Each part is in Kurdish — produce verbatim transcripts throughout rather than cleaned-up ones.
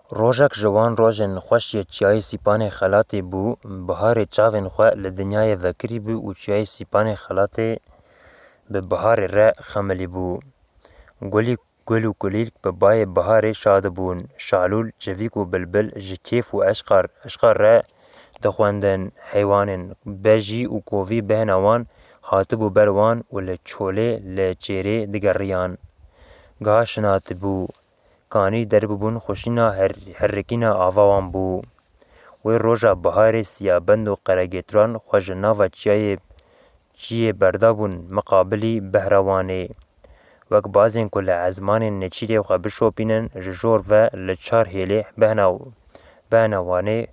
Rojek ji wan rojên xweş yê çiyayê Sîpanê Xelatê bû, biharê çavên xwe li dinyayê vekirî bû û çiyayê Sîpanê Xelatê bi biharê re xemilî bû. Gulî, gul û kulîlk bi bayê biharê şa dibûn. Şalûl, çivîk û bilbil ji kêf û eşqa, eşqa re dixwendin. Heywanên bejî û kovî behna wan hatibû ber wan û li çolê, li çêrê digeriyan. Giha şinatibû. Kanî derbibûn xuşîna her-, herikîna ava wan bû. Wê roja biharê Siyabend û Qeregêtran xwe ji nava çiyayê, çiyê berdabûn miqabilî behra wanê. Wek bazên ku li ezmanên nêçîrê xwe bişopînin, ji jor ve li çar hêlê behna, behna wanê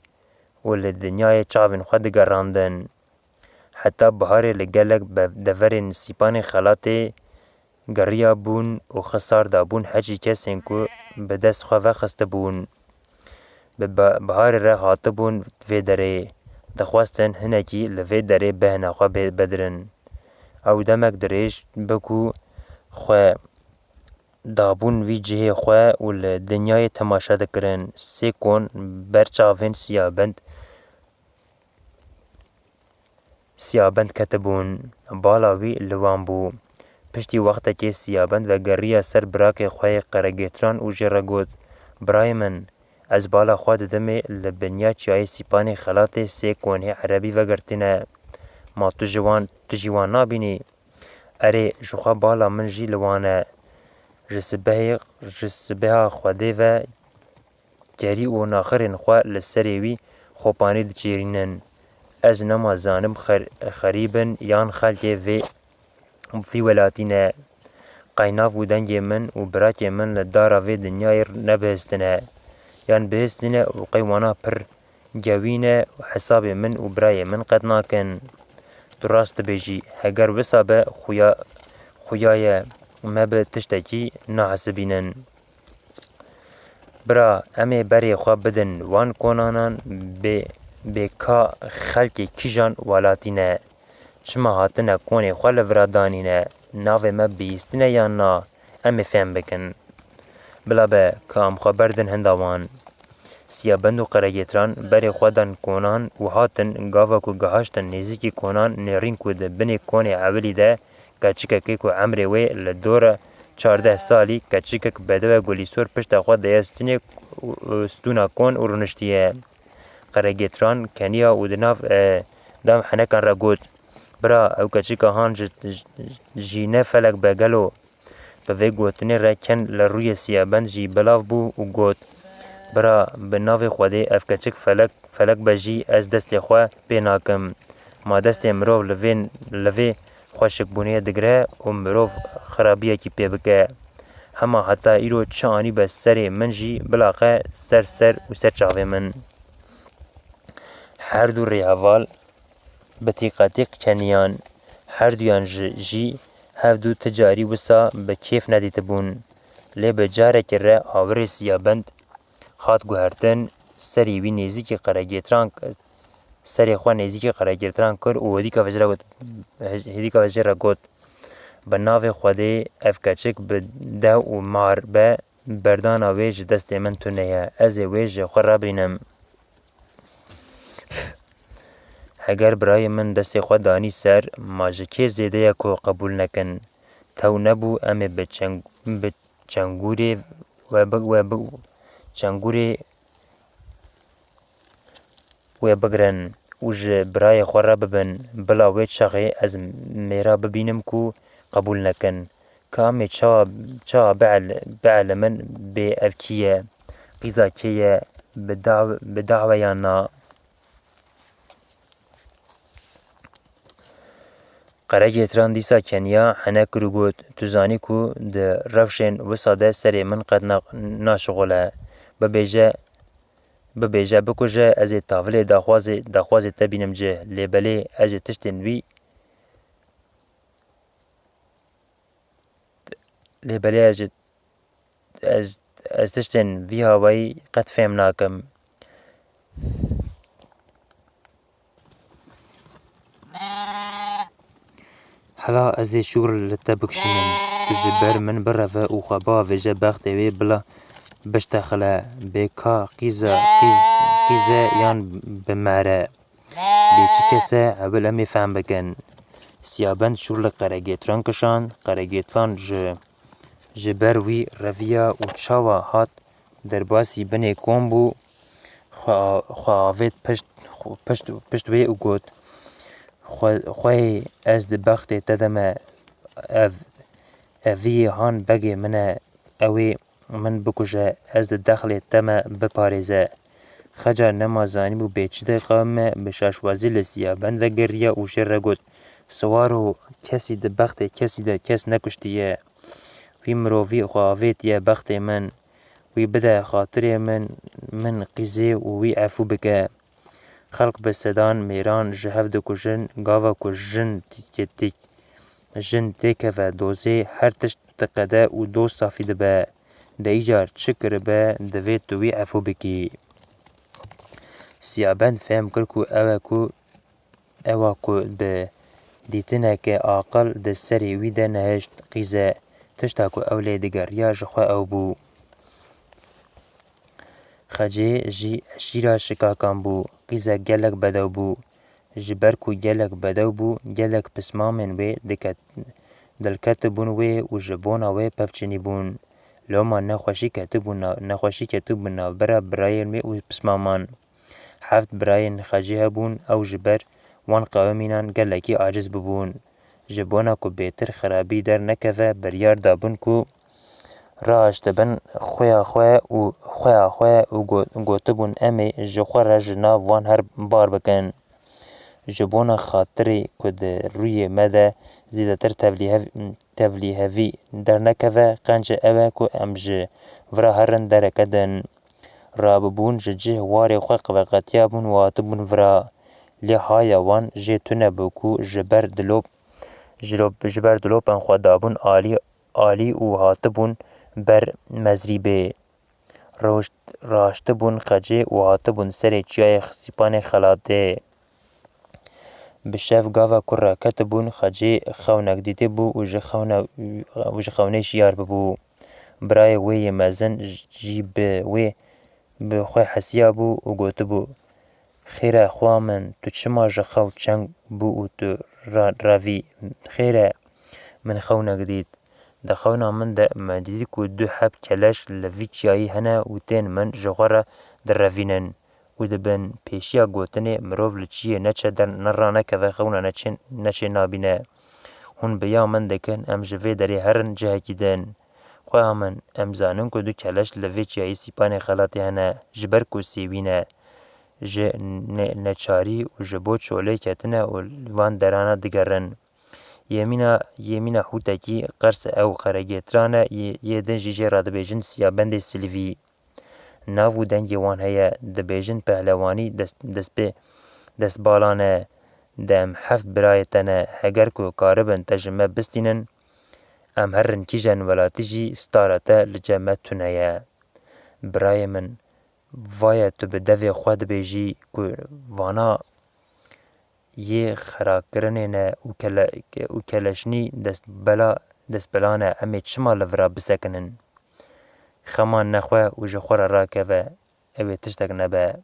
û li dinyayê çavên xwe digerandin. Heta biharê li gelek be-, deverên Sîpanê Xelatê geriyabûn û xisar dabûn, heçî kesên ku bi dest xwe ve xistibûn. Bi ba-, biharê re hatibûn vê derê. Dixwestin hinekî li vê derê behna xwe bê-, bedirin. Ew demek dirêj bû ku xwe dabûn vî cihê xwe û li dinyayê temaşe dikirin. Sê kon ber çavên Siyabend Siyabend ketibûn. Bala wî li wan bû. Piştî wextekê Siyabend vegeriya ser birakê xwe yê Qeregêtran û jê re got, Birayê min, ez bala xwe didimê li binya çiyayê Sîpanê Xelatê sê konê erebî vegirtine. Ma tu ji wan, tu jî wan nabînî? Erê, ji xwe bala min jî li wan e. Ji sibehê, ji sibeha Xwedê ve kerî û naxirên xwe li serê wî xopanî diçêrînin. Ez nema zanim xer-, xerîb in yan xelkê vê, vî welatî ne. Qeynav û dengê min û birakê min li dara vê dinyayê nebihistine, yan bihistine û qey wana pir gewî ne û hesabê min û birayê min qet nakin. Tu rast dibêjî, heger wisa be xuya, xuya ye, me bi tiştekî nahesibînin. Bira, em ê berê xwe bidin wan konanan, bê, bê ka xelkê kîjan welatî ne? Çima hatine konê xwe li vira danîne? Navê me bihîstine yan na? Em ê fêm bikin. Bila be, ka em xwe berdin hinda wan. Siyabend û Qeregêtran berê xwe dan konan û hatin, gava ku gihaştin nêzîkî konan, nêrîn ku di binê konê ewilî de keçikekê ku emrê wê li dora çardeh salî, keçikek bedewe gulîsor pişta xwe daye stûnê, stûna kon û rûniştiye. Qeregêtran keniya û di nav, e, dav henekan re got, Bira, ew keçika han ji, ji, jî ne felek be gelo? Bi vê gotinê re ken li rûyê Siyabend jî belav bû û got, Bira, bi navê Xwedê ev keçik felek, felek be jî ez destê xwe pê nakim. Ma destê mirov li vê, li vê xweşikbûnê digire û mirov xirabiyekî pê bike. Hema heta îro çi anîbe serê min jî bilaqe ser ser û ser çavê min. Her du rêheval bi tîqetîq keniyan. Her duyan ji, jî hevdu ti carî wisa bi kêf nedîtibûn. Lê bi carekî re awirê Siyabend hat guhertin, serî wî nêzîkî Qeregêtran, serê xwe nêzîkî Qeregêtran kir û hêdîka vejê re got, hêdîka vejê re got, Bi navê Xwedê ev keçik bi dew û mar be, berdana wê ji destê min tune ye. Ez ê wê ji xwe re bînim. Heger birayê min destê xwe danî ser, ma ji kê zêde ye ku qebûl nekin? Tew nebû, em ê bi çeng-, bi çengûrê we bi, we bi, çengûrê wê bigrin û ji birayê xwe re bibin. Bila wê çaxê ez mêra bibînim ku qebûl nekin. Ka em ê çawa, çawa biel-, bielimin bê ev kî ye? Qîza kê ye? Bi daw-, bi dawê yan na? Qeregêtran dîsa keniya hene kir û got, Tu zanî ku di rewşên wisa de serê min qet na-, naşixule. Bibêje, bibêje, bikuje, ez ê tavilê daxwazê, daxwazê te bînim cih. Lê belê ez ê tiştên wî, lê belê ez ê, ez, ez tiştên vî hawayî qet fêm nakim. Hela ez ê şûr li te bikişînim. Tu ji ber min bireve û xwe biavêje bextê wê bila, biştexile, bê ka qîze, qîz, qîze yan bimere. Bê çi kese, ewil em ê fehm bikin. Siyabend şûr li Qeregêtran kişand, Qeregêtran ji, ji ber wî reviya û çawa hat derbasî binê kom bû, xwe, xwe avêt pişt, xwe pişt, pişt wê û got, Xwe, xweyê ez di bextê te de me, ev, eviyê han begê min e, ew ê min bikuje, ez di dexlê te me biparêze. Xeca nema zanîbû bê çi diqewime, bi şaşwazî li Siyabend vegeriya û jê re got, Siwaro, kesî di bextê kesî de kes nekuştiye. Wî mirovî xwe avêtiye bextê min. Wî bide xatirê min, min qîzê û wî efû bike. Xelq bi sedan mêran ji hev dikujin, gava ku jin tî-, tî-, jin têkeve dozê, her tişt diqede û doz safî dibe. De îcar çi kiribe, divê tu wî efû bikî. Siyabend fehm kir ku ew e ku, ewa ku bi dîtineke aqil di serê wî de nehişt, qîze tişta ku ew lê digeriya ji xwe ew bû. Xecê jî eşîra Şikakan bû. Qîzek gelek bedew bû. Ji ber ku gelek bedew bû, gelek pismamên wê diket-, dilketibûn wê û ji bona wê pevçinîbûn. Loma nexweşî ketibû na-, nexweşî ketibû navbera birayên wê û pismaman. Heft birayên Xecê hebûn, ew ji ber wan qewimînan gelekî aciz bibûn. Ji bona ku bêtir xirabî dernekeve, biryar dabûn ku rahaştibin xweya xwe û xweya xwe û go-, gotibûn, Em ê ji xwe re ji nav wan her bar bikin. Ji bona xatirê ku di rûyê me de zêdetir tevlîhev-, tevlîhevî dernekeve, qenc ew e ku em ji vira herin dereke din. Rabûbûn ji cih warê xwe veqetiyabûn û hatibûn vira. Lê haya wan jê tune bû ku ji ber dilop, ji lo-, ji ber dilopên xwe dabûn alî, alî û hatibûn ber mezrîbê. Rewşt-, raştibûn Xecê û hatibûn serê çiyayê Sîpanê Xelatê. Bi şev gava ku raketibûn, Xecê xewnek dîtibû û ji xewna-, û ji xewnê şiyar bibû. Birayê wê yê mezin jî bi wê, bi xwe hesiyabû û gotibû, Xêr e xweya min, tu çima ji xew çeng bû û tu ra-, revî? Xêr e, min xewnek dît. Di xewna min de me dît ku du heb keleş li vî çiyayî hene û tên min ji xwe re direvînin û dibin. Pêşiya gotinê, mirov li çiyê neçe der-, ne ranekeve xewna neçê, neçê nabîne. Hûn bi ya min dikin, em ji vê derê herin cihekî din. Xweha min, em zanin ku du keleş li vê çiyayî Sîpanê Xelatê hene, ji ber ku sêwî ne, ji ne-, neçarî û ji bo çolê ketine û li van derana digerin. Yê mîna, yê mîna hûtekî qers ew Qeregêtran e, yê, yê din jî jê re dibêjin Siyabendê Silvî. Nav û dengê wan heye, dibêjin pehlewanî dest, destpê, destbalan e. De em heft birayê te ne, heger ku karibin te ji me bistînin, em herin kîjen welatî jî stara te li cem me tune ye. Birayê min, vaye tu bi devê xwe dibêjî ku vana yê xerakirinê ne û kele-, û keleşnî destbela-, destbela ne, em ê çima li vira bisekinin? Xema nexwe û ji xwe re rakeve, ew ê tiştek nebe.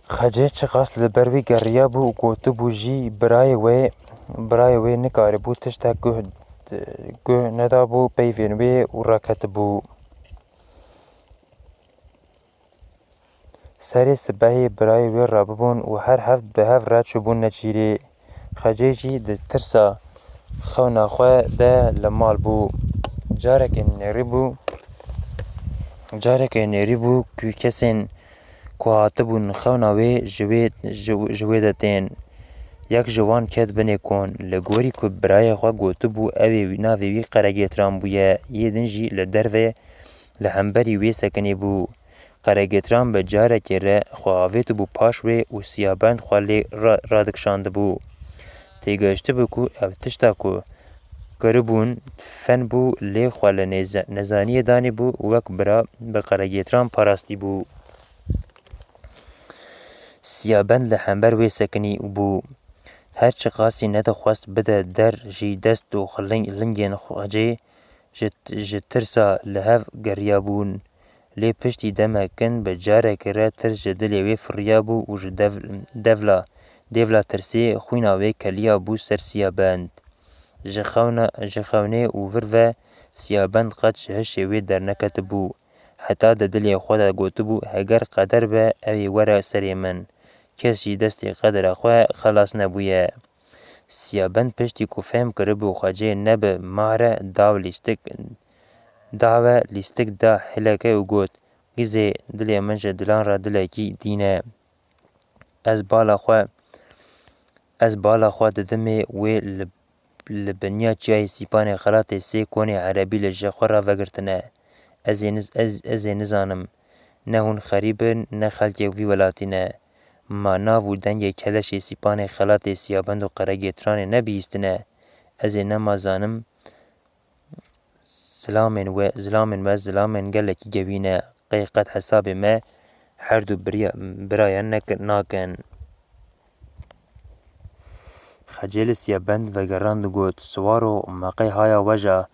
Xecê çiqas li ber wî geriyabû û gotibû jî, birayê wê, birayê wê nikaribû tiştek guh, guh nedabû peyvên wê û raketibû. Serê sibehê birayê wê rabûbûn û her heft bi hev re çûbûn nêçîrê. Xecê jî di tirsa xewna xwe de li mal bû. Carekê nêrî bû, carekê nêrî bû ku kesên ku hatibûn xewna wê ji wê, ji, ji wê de tên. Yek ji wan ket binê kon. Li gorî ku birayê xwe gotibû, ew ê navê wî Qeregêtran bûye, yê din jî li derve li hemberî wê sekinî bû. Qeregêtran bi carekê re xwe avêtibû paş wê û Siyabend xwe lê ra-, radikişandibû. Têgihiştibû ku ev tişta ku kiribûn fen bû, lê xwe li nêze-, nezaniyê danîbû û wek bira bi Qeregêtran parastîbû. Siyabend li hember wê sekinî bû. Her çiqasî nedixwest bide der jî dest û ling-, lingên Xecê ji, ji tirsa li hev geriyabûn. Lê piştî demekin bi carekê re tirs ji dilê wê firiyabû û ji dev-, devla, dêvla tirsê xwîna wê keliyabû ser Siyabend. Ji xewna, ji xewnê û vir ve Siyabend qet ji hişê wê derneketibû. Heta di dilê xwe de gotibû, heger qeder be, ew ê were serê min. Kes jî destê qedera xwe xelas nebûye. Siyabend piştî ku fehm kiribû Xwecê ne bi mare daw lîstik, dawe lîstik da hileke û got, Qîzê, dilê min ji dilan re dilekî dîn e. Ez bala xwe, ez bala xwe didimê wê li, li binya çiyayê Sîpanê xelatê sê konê erebî li ji xwe re vegirtine. Ez ê niz-, ez, ez ê nizanim. Ne hûn xerîb in, ne xelkê vî welatî ne. Ma nav û dengê keleşê Sîpanê xelatê Siyabend û Qeregêtranê nebihîstine. Ez ê nema zanim. Zilamên we, zilamên me, zilamên gelekî gewî ne. Qey qet hesabê me her du biriya-, birayan nek-, nakin. Xecê li Siyabend vegerand û got, Siwaro, me qey haya we ja,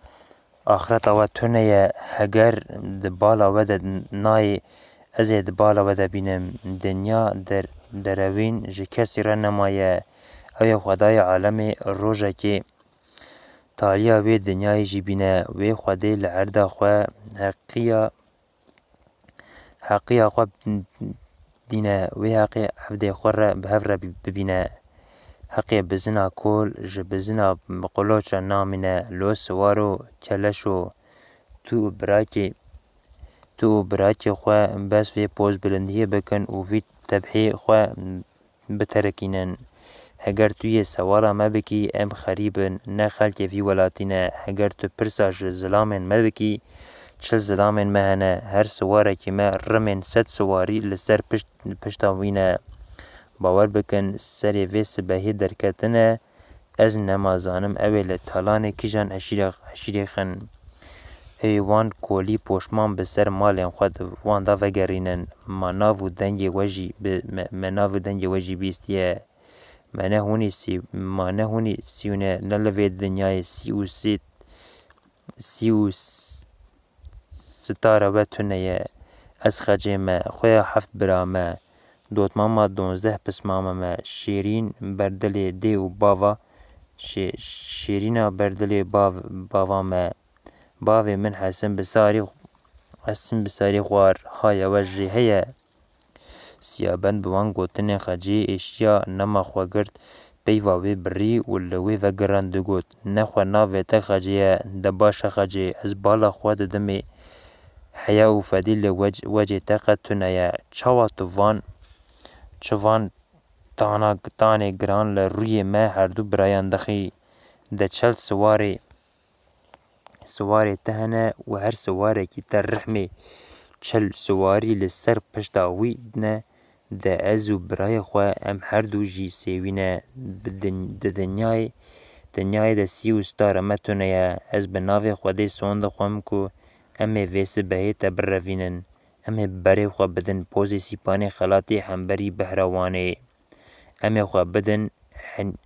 axreta we tune ye, heger di bala we de nayê, ez ê di bala we de bînim. Dinya der-, derewîn ji kesî re nemaye. Ew ê Xwedayê alemê rojekê taliya wê dinyayê jî bîne. Wê Xwedê li erda xwe heqiya, heqiya xwe dîne. Wê heqê evdê xwe re bi hev re bibîne. Heqê bizina kol ji bizina qoloça namîne. Lo siwaro, keleşo, tu û birakê, tu û birakê xwe bes vê pozbilindiyê bikin û vî tebhê xwe biterekînin. Heger tu yê sewala me bikî, em xerîb in, ne xelkê vî welatî ne. Heger tu pirsa ji zilamên me bikî, çil zilamên me hene. Her siwarekî me rimên sed siwarî li ser pişt, pişta wî ne. Bawer bikin, serê vê sibehê derketine, ez nema zanim ew ê li talanê kîjan eşîra, eşîrê xin. Ê wan kolî poşman bi ser malên xwe di wan de vegerînin. Ma nav û dengê we jî bi, me, me nav û dengê we jî bîstiye. Me ne hûnî sî-, ma ne hûnî sîwne, ne li vê dinyayê sî û sî, sî û s-, sitara we tune ye. Ez Xecê me, xuya heft bira me, dotmama donzdeh pismama me, şêrîn ber dilê dê û bava, şê-, şêrîna ber dilê bav-, bava me. Bavê min Hesin bi sarî, Hesin bi sarî xwar, haya we jê heye. Siyabend bi wan gotinên Xecê êşiya nema xwe girt, peyva wê birî û li wê vegirand digot, Nexwe navê te Xecê ye, de baş e Xecê, ez bala xwe didimê heya û fedî li wec-, wecê te qet tune ye. Çawa tu van, çi van tana, tanê giran li rûyê me herdu birayan dixî? De çel siwarê siwarê te hene û her siwarekî te rihmê çil siwarî li ser pişta wî ne, de ez û birayê xwe em her du jî sêwî ne. Bi din-, di dinyayê, dinyayê de sî û stara me tune ye. Ez bi navê Xwedê son dixwim ku em ê vê sibehê te birevînin. Em ê berê xwe bidin pozê Sîpanê Xelatê hemberî behra Wanê. Em ê xwe bidin hen-,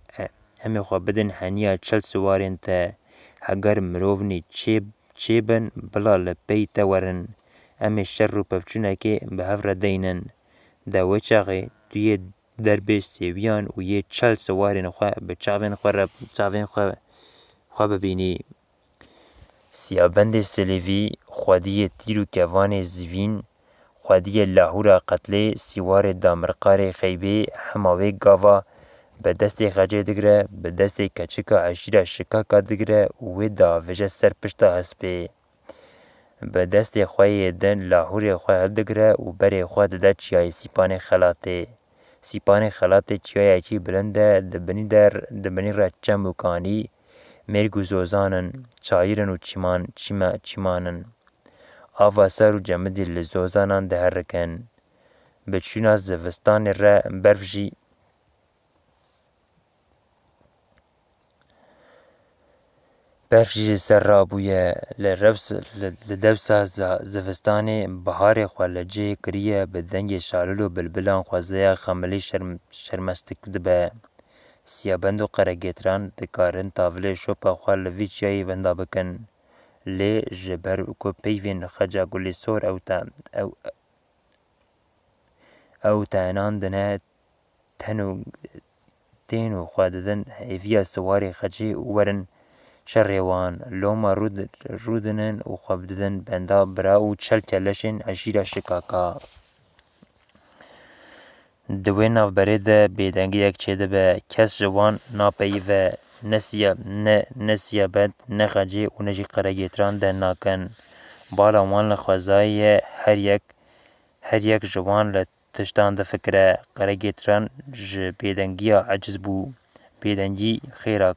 em ê xwe bidin heniya çel siwarên te. Heger mirovnî çê, çêbin, bila li pey te werin. Em ê şer û pevçûnekê bi hev re deynin. De wê çaxê tu yê derbê sêwiyan û yê çel siwarên xwe bi çavên xwe re, çavên xwe, xwe bibînî. Siyabendê Silêvî, xwediyê tîr û kevanê zivîn, xwediyê lahûra qetlê, sîwarê damirqarê xeybê, hema wê gava bi destê Xecê digire, bi destê keçika eşîra Şikaka digire û wê diavêje ser pişta hespê. Bi destê xwe yê din lahûrê xwe hildigire û berê xwe dide çiyayê Sîpanê Xelatê. Sîpanê Xelatê çiyayekî bilind e, di binî de, di binî re çem û kanî, mêrg û zozan in, çayir in û çîman, çîme-, çîman in. Ava sar û cemidî li zozanan diherikin. Bi çûna zivistanê re berf jî, berf jî li ser rabûye. Li revs-, li, li dewsa za-, zivistanê biharê xwe li cihê kiriye, bi dengê şalil û bilbilan xwezaya xemilî şerm-, şermestik dibe. Siyabend û qeregêtiran dikarin tavilê şopa xwe li vî çiyayî wenda bikin. Lê ji ber ku peyvên Xeca Gulîsor ew te, ew, ew tenandine ten û tên û xwe didin hêviya siwarê Xecê û werin şerê wan. Loma rûd-, rûdinin û xwe bididin benda bira û çel keleşên eşîra Şikaka. Di wê navberê de bêdengiyek çêdibe. Kes ji wan napeyive. Ne siya-, ne, ne Siyabend, ne Xecê û ne jî Qeregêtiran deng nakin. Bala wan li xwezayê ye, her yek, her yek ji wan li tiştan difikire. Qeregêtiran ji bêdengiya eciz bû. Bêdengî xêra,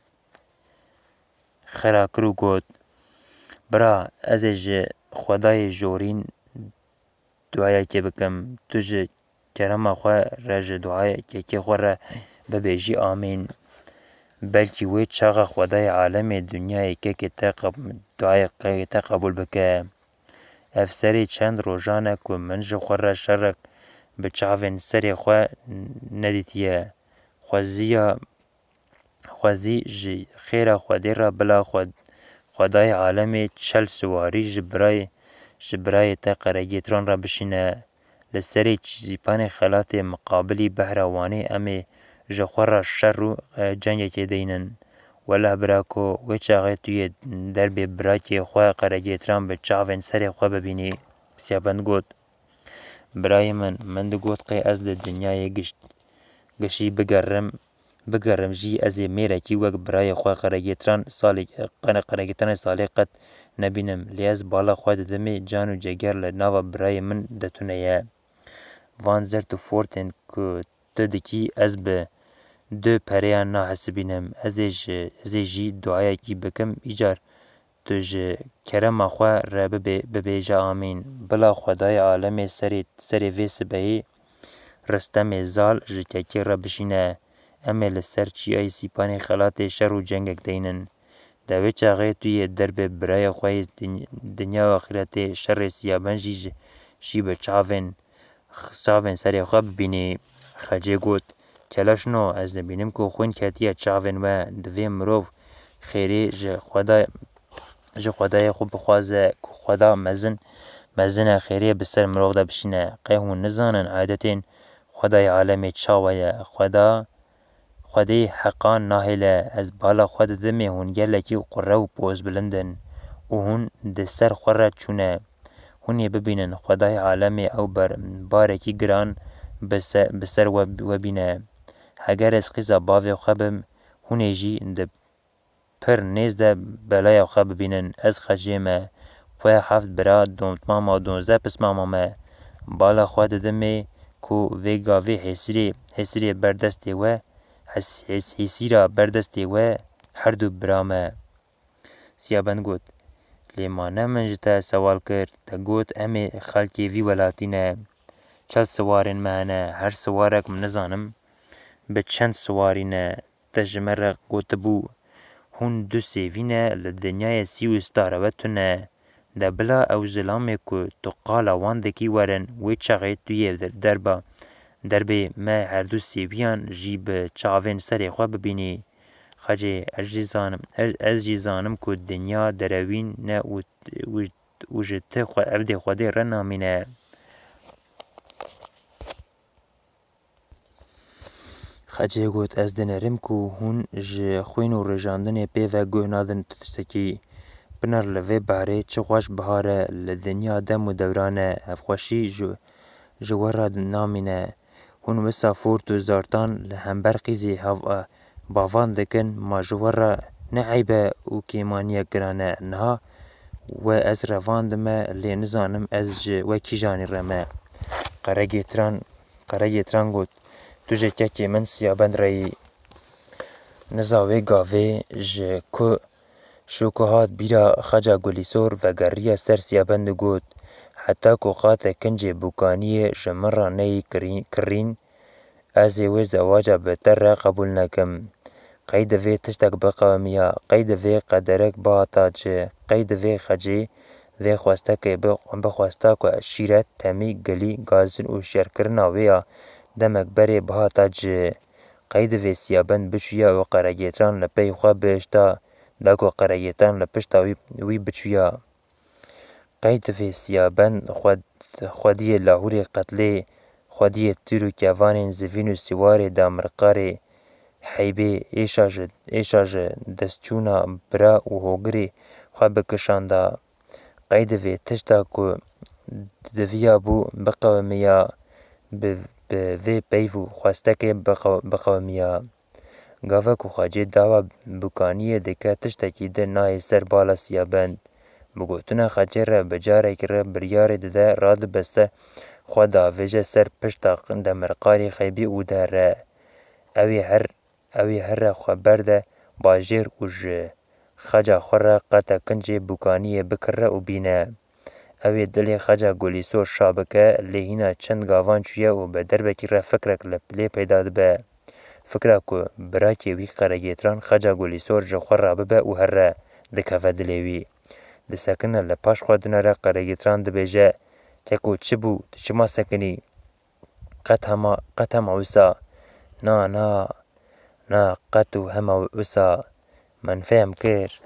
xêra kir û got, Bira, ez ê ji Xwedayê jorîn duayekê bikim. Tu ji kerema xwe re ji duayekê xwe re bibêjî amîn. Belkî wê çaxa Xwedayê alemê dinyayê kekê te qeb-, duayê kekê te qebûl bike. Ev serê çend rojan e ku min ji xwe re şerek bi çavên serê xwe nedîtiye. Xweziya Xwezî ji xêra Xwedê re bila Xwe-, Xwedayê alemê çel siwarî ji birayê, ji birayê te Qeregêtiran re bişîne. Li serê çîpanê xelatê miqabilî behra Wanê em ê ji xwe re şer û, e, cengekê deynin. Weleh birako, wê çaxê tu yê derbê birakê xwe Qeregêtiran bi çavên serê xwe bibînî. Siyabend got, Birayê min, min digot qê ez li dinyayê gişt-, gişî bigerim, bigerim jî ez ê mêrekî wek birayê xwe Qeregêtiran salê, Qere-, Qeregêtiranê Salê qet nebînim. Lê ez bala xwe didimê can û ceger li nava birayê min de tune ye. Van zirt û fortên ku tu dikî ez bi du pereyan nahesibînim. Ez ê ji, ez ê jî duayekî bikim, îcar tu ji kerema xwe re bibê-, bibêje amîn. Bila Xwedayê alemê serê, serê vê sibehê Ristemê Zal ji kekê re bişîne. Em ê li ser çiyayê Sîpanê xelatê şer û cengek deynin. Di wê çaxê tu yê derbê birayê xwe yê din-, dinya û axîretê şerê Siyabend jî ji, jî bi çavên Çavên serê xwe bibînî. Xecê got, Keleşno, ez dibînim ku xwîn ketiye çavên we. Divê mirov xêrê ji Xweda, ji Xwedayê xwe bixwaze ku Xweda mezin, mezin e, xêrê bi ser mirov de bişîne. Qey hûn nizanin edetên Xwedayê alemê çawa ye? Xweda Xwedê heqan nahêle, ez bala xwe didimê hûn gelekî qure û pozbilind in û hûn di ser xwe re çûne. Hûn ê bibînin, Xwedayê alemê ew ber-, barekî giran bi se-, bi ser we, we bîne. Heger ez qîza bavê xwe bim, hûn ê jî di pir nêz de belaya xwe bibînin. Ez Xecê me, xwe heft bira, domtmama û donzdeh pismama me. Bala xwe didimê ku vê gavê hêsirê, hêsirê ber destê we, hes-, hes-, hêsîra ber destê we her du bira me. Siyabend got, Lê ma ne min ji te sewal kir, te got em ê xelkê vî welatî ne. Çel siwarên me hene, her siwarek min nizanim bi çend siwarî ne. Te ji me re gotibû, Hûn du sêvî ne, li dinyayê sî û star e we tune. De bila ew zilamê ku tu qala wan dikî werin, wê çaxê tu yê derba, derbê me herdu sêviyan jî bi çavên serê xwe bibînî. Xecê, ez jî zanim, ez, ez jî zanim ku dinya derewîn ne û, û, û ji ti xwe, evdê Xwedê re namîne. Xecê got, Ez dinerim ku hûn ji xwîn û rêjandinê pê ve guh nadin tiştekî. Pinar li vê behrê çi xweş bihar e, li dinya dem û dewran e, hevxweşî ji, ji we re namîne. Hûn wisa fort û zartan li hember qîzê hev-, bavan dikin, ma ji we re ne eyb e û kêmaniyek giran e. Niha we ez revandime, lê nizanim ez ji we kîjanî re me. Qeregêtiran, Qeregêtiran got, Tu ji kekê min Siyabend re yî. Niza wê gavê ji ku şûku hat bîra Xeca Gulîsor, vegeriya ser Siyabend û got, Heta ku qate kincê bûkaniyê ji min re neyî kirî-, kirîn, ez ê wê zewaca bi te re qebûl nekim. Qey divê tiştek biqewimiya, qey divê qederek bihata ci, qey divê Xecê vê xwestekê bi-, bixwesta ku şîret, temî, gilî, gazin û şerkirina wê ya demek berê bihata ci. Qey divê Siyabend bişûya û Qeregêtiran li pey xwe bihişta, da ku qeregêtran li pişta wî, wî biçûya. Qey divê Siyabend xwed-, xwediyê lahûrê qetlê, xwediyê tîr û kevanên zivîn û sîwarê damirqarê heybê êşa ji, êşa ji destçûna bira û hogirê xwe bikişanda. Qey divê tişta ku diviyabû biqewimiya, bi, bi vê peyv û xwestekê biqe-, biqewimiya. Gava ku Xwecê dawa bûkaniyê dike, tiştekî din nayê ser bala Siyabend. Bi gotina Xecê re bi carekî re biryarê dide, radibe ser xwe, davêje ser pişta demirqarê xeybî û dere. Ew ê her, ew ê here xwe berde bajêr û ji xeca xwe re qete kincê bûkaniyê bikire û bîne. Ew ê dilê xeca Gulîsor şa bike, lê hîna çend gavan çûye û bi derbekî re fikrek li lê peyda dibe. Fikra ku birakê wî qeregêtran xeca Gulîsor ji xwe rabibe û here, dikeve dilê wî. Disekine li paş xwe dinere qeregêtran dibêje, Keko çi bû? Tu çima sekinî? Qet hema, qet hema wisa. Na, na, na, qet û hema wisa. Min fehm kir.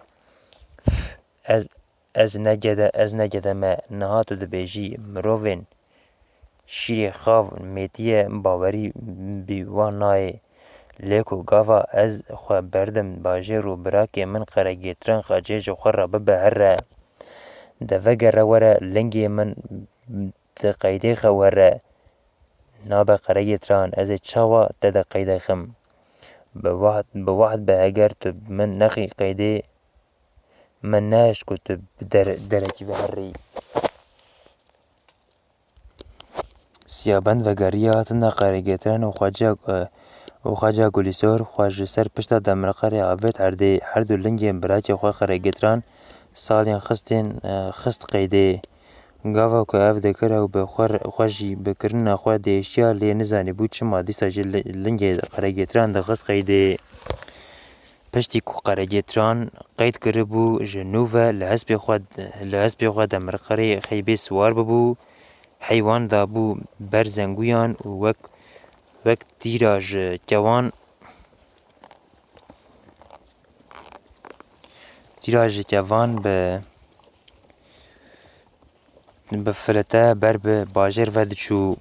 Ez, ez ne gede, ez ne gede me. Niha tu dibêjî, mirovên şîrê xav mêtiye, bawerî bi wan nayê. Lê ku gava ez xwe berdim bajêr û birakê min qeregêtran Xecê ji xwe re bibe here. De vegere were lingê min di qeydê xe were. Nabe qeregêtran, ez ê çawa te de qeyde xim? Bi wahd, bi wahd be, heger tu min nexî qeydê, min nehişt ku tu bi der-, derekî ve herî. Siyabend vegeriya hatina qeregêtiran û xweca, û xweca Gulîsor xwe ji ser pişta demirqerê avêt erdê. Her du lingên birakê xwe qeregêtiran salên xistên, e, xist qeydê. Gava ku ev dikir ew bi xwe, xwe jî bi kirina xwe diêşiya, lê nizanîbû çima dîsa jî li-, lingê qeregêtiran dixist qeydê. Piştî ku qeregêtiran qeyd kiribû, ji nû ve li hespê xwe, li hespê xwe demirqerê xeybê siwar bibû, heywan dabû ber zenguyan û wek, wek tîra ji kevan, tîra ji kevan bi, bi filite ber bi bajêr ve diçû.